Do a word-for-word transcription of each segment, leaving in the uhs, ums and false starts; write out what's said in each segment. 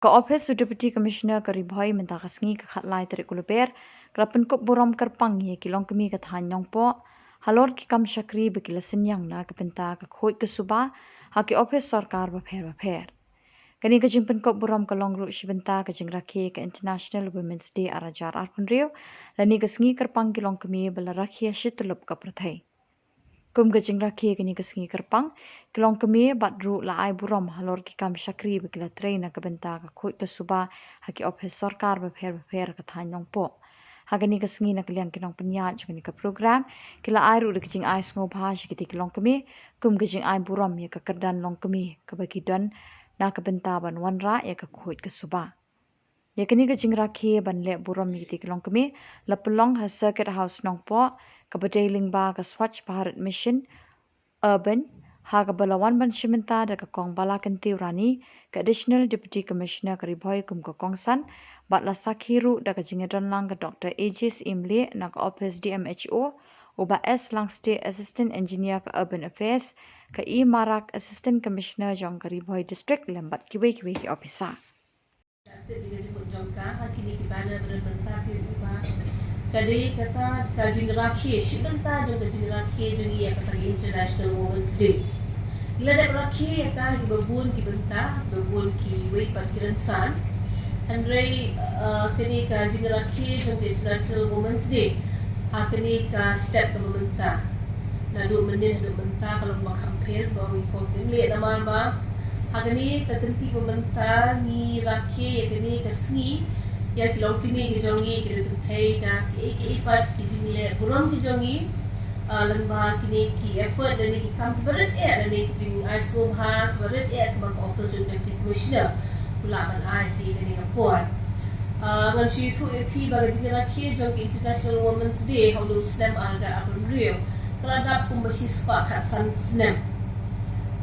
Ka Office u Deputy Commissioner ka Ri Bhoi mynta ka sngi ka khatlai tarik u Lber ka la pynkup burom kyrpang ïa ki longkmie ka thaiñ Nongpoh halor ki kam shakri ba ki la synñiang na ka bynta ka khuid ka suba ha ki ophis sorkar bapher bapher. Kane ka jingpynkup burom ka long ruh shi bynta ka jingrakhe ka International Women's Day ar hajar arphew hynriew, lane ka sngi kyrpang ki longkmie ba la rakhe shi tyllup ka pyrthei. Kum ka jingrakhe kane ka sngi kyrpang, ki longkmie bad ruh la ai burom halor ki kam shakri ba ki la trei na ka bynta ka khuid ka suba ha ki ophis sorkar bapher bapher ka thaiñ Nongpoh. Ha kane ka sngi na ka liang ki nongpynïaid jong kane ka program, ki la ai ruh da ka jingai sngewbha sha kitei ki longkmie kum ka jingai burom ïa ka kyrdan longkmie kaba ki don na ka bynta ban wanrah ïa ka khuid ka suba. Ïa kane ka jingrakhe ban leh burom ïa kitei ki longkmie la pynlong ha Circuit House Nongpoh, kaba dei lyngba ka Swachh Bharat Mission Urban, ha kaba la wan ban shim bynta da ka Kong Bala Kyntew Rani, ka Additional Deputy Commissioner ka Ri Bhoi kum ka kongsan, bad la sakhi ruh da ka jingïadonlang ka Doctor A J Syiemlieh na ka ophis D M H O, u Bah S Langstieh, Assistant Engineer ka Urban Affairs, ka E Marak, Assistant Commissioner jong ka Ri Bhoi District, lem bad kiwei kiwei ki officer. Tip ïa ka jingmut jong ka, ha kine ki banner ba don mynta phi ïohi ba ka dei kata ka jingrakhe, shi bynta jong ka jingrakhe jong ngi ïa kata ka International Women's Day. Ngi la dep rakhe ïa ka ha kiba bun ki bynta, kiba bun kiwei pat ki rynsan. Hynrei, uh, kane ka jingrakhe jong ka International Women's Day ha kane ka step kaba mynta. Naduh mynnin haduh mynta ka long ba kham pher, ba ong i Kong Syiemlieh, namar ba ha kane ka kynti ba mynta ngi rakhe ïa kane ka sngi ïa ki longkmie ki jong ngi, ki da kynthei da kiei kiei pat ki jingleh burom ki jong ngi, ah, lyngba kine ki effort lane ki kam kiba rit eh lane ki jingai sngewbha kiba rit eh kaba ka office jong Deputy Commissioner u lah ban ai ha kane ka por. Ah, ngan shu ïathuh ïa phi ba ka jingrakhe jong ka International Women's Day ha une u snem ar hajar arphew hynriew ka la dap kumba shispah khatsan snem.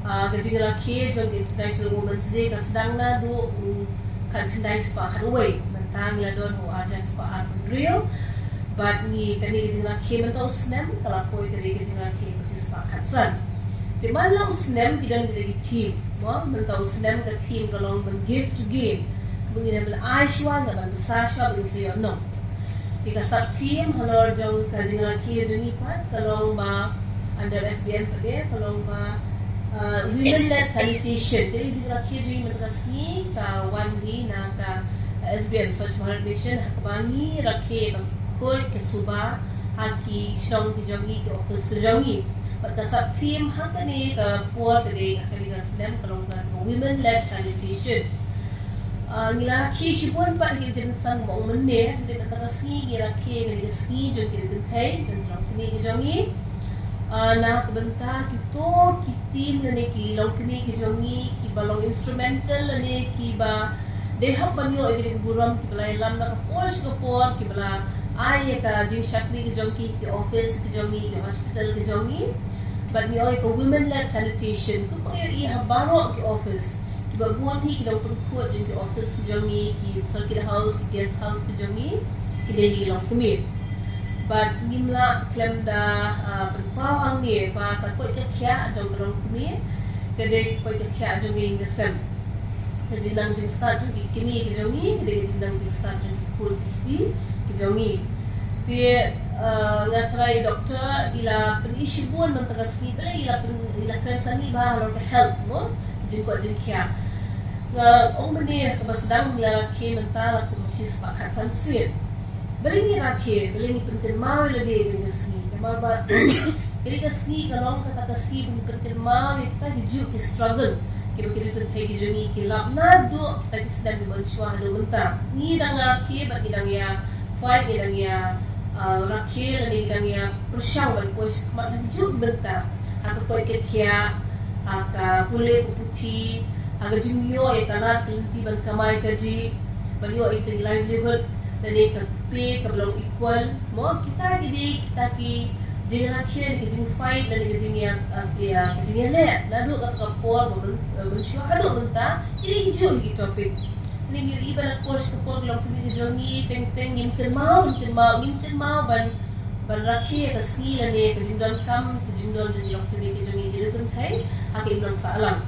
Ah, ka jingrakhe jong ka International Women's Day ka sdang naduh u khatkhyndai spah khatwei. Mynta ngi la don ha u ar hajar spah arphew hynriew. Bad ngi kane ka jingrakhe mynta u snem ka la poi ka dei ka jingrakhe ba shispah khatsan. Te man la u snem ki don kita ki theme. Mo, mynta u snem ka theme ka long ban give to gain. Ba ngin ïa ban ai shuwa, ngin ïa ban bsa shuwa, ba ngin sa ïoh noh. Te ka sub theme halor jong ka jingrakhe jong ngi pat ka long ba under S B M pat ka long ba, uh, women led sanitation. Te ka jingrakhe jong ngi mynta ka sngi ka wan hi na ka S B M, Swachh Bharat Mission, ha kaba ngi rakhe ka khuid ka suba ha ki shnong ki jong ngi, ki office ki jong ngi. Bad ka sub theme ha kane ka por ka dei, ha kane ka snem ka long ka women led sanitation. Ah, ngi la rakhe shibun pat ha ki rynsan ba ong mynne, hynrei mynta ka sngi ngi rakhe ha kane ka sngi jong ki kynthei, jong ki longkmie ki jong ngi. Ah, na ka bynta kito ki team lane ki longkmie ki jong ngi kiba long instrumental lane kiba dei hok ban ïoh ïa ka burom, kiba la ïalam na ka por sha ka por, kiba la ai ïa ka jingshakri ki jong ki, ki office ki jong ngi, ki hospital ki jong ngi. Bad ngi ong ïa ka women led sanitation, kumba ngi ïohi ha baroh ki office. Kiba bun hi ki nongpynkhuid jong ki office ki jong ngi, ki circuit house, ki guest house ki jong ngi, ki dei hi ki longkmie. Bad ngim lah khlem da, ah, pynpaw hangne ba ka koit ka khiah jong ka longkmie ka dei ka koit ka khiah jong ngi, ka sem. Ka jingnang jingstad jong ki kmie ki jong ngi ka dei ka jingnang jingstad jong ki khun ki kti ki jong ngi. Te, ah, nga tharai doctor i la pyni shibun mynta ka sngi, balei i la pyn-, i la kren sani bha halor ka health, mo, jingkoit jingkhiah. Nga ong mynne kaba sdang ngi la rakhe mynta la kum shispah khatsan sien. Balei ngi rakhe, balei ngi pynkynmaw ïa lade ha kane ka sngi? Namar ba kane ka sngi ka long kata ka sngi ba ngi pynkynmaw ïa kita ki juk ki struggle kiba ki kynthei ki jong ngi ki lap naduh kita ki snem ki mynshuwa haduh mynta. Ngi dang rakhe bad ngi dang ïa fight, ngi dang ïa, ah, rakhe lane ngi dang ïa pyrshang ban poi shakhmat ha ki juk ki bynta, ha ka koit ka khiah, ha ka pule ka puthi, ha ka jingïoh ïa ka lad ka lynti ban kamai kajih, ban ïoh ïa ka livelihood lane ka pay kaba long equal. Mo, kita ki dei kita ki jingrakhe, ka jingfight lane ka jingïa, ah, ïa, ka jingïaleh naduh kata ka por ba myn-, mynshuwa haduh mynta. Ki dei ki juk ki topic. Ngi ïohi ba na ka por sha ka por ki longkmie ki jong ngi teng teng ngim kynmaw, ngim kynmaw, ngim kynmaw ban, ban rakhe ïa ka sngi lane ka jingdonkam, ka jingdon jong ki longkmie ki jong ngi ki kynthei ha ka imlang sahlang.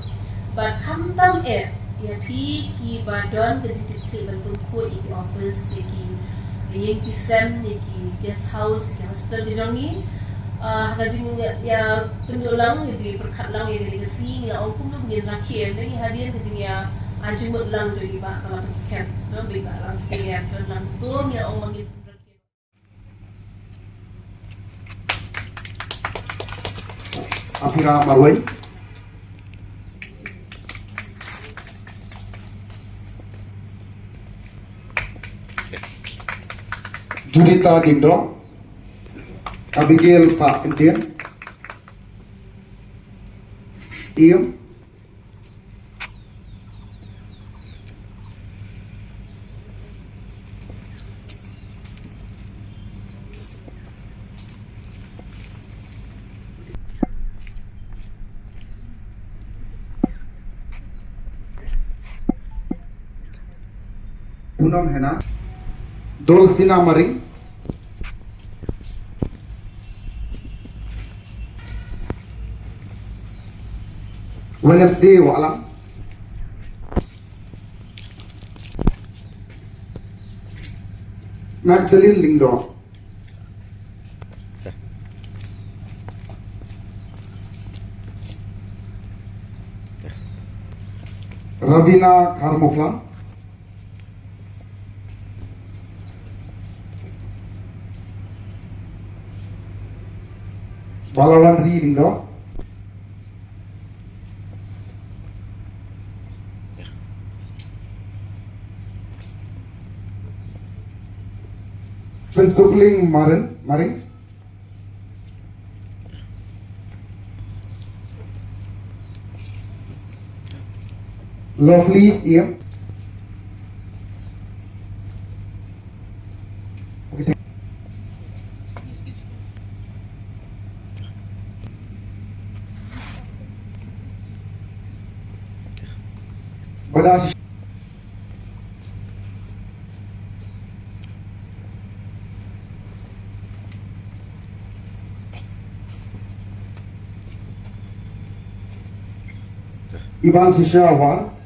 Bad khamtam eh, Ïa phi kiba don ka jingkitkhlieh ban pynkhuid ïa ki office, ïa ki ïing ki sem, ïa ki guest house, ïa ki hospital ki jong ngi. Ah, ha ka jingïakynduh lang, ka jingpyrkhat lang ïa ka legacy, ngi la ong kumno ngin rakhe, ynda ngi hadien ka jingïa, ah, jingmut lang jong i Bah Kala Pynskhem, no, Bah Kala Pynskhem ïa ka lang tur ngi la ong ma ngin rakhe. Aphira Marwei. Juditha Diengdoh. Abigail Pah Kyntien. Im. Punam Hena, Dolsina Maring, Wednesday Wahlang, Magdalene Lyngdoh, Ravina Kharmuphla, Balawanri Lyngdoh, Pynsukling Maring, Maring. Lovely Syiem. Bada Iban Shisha War.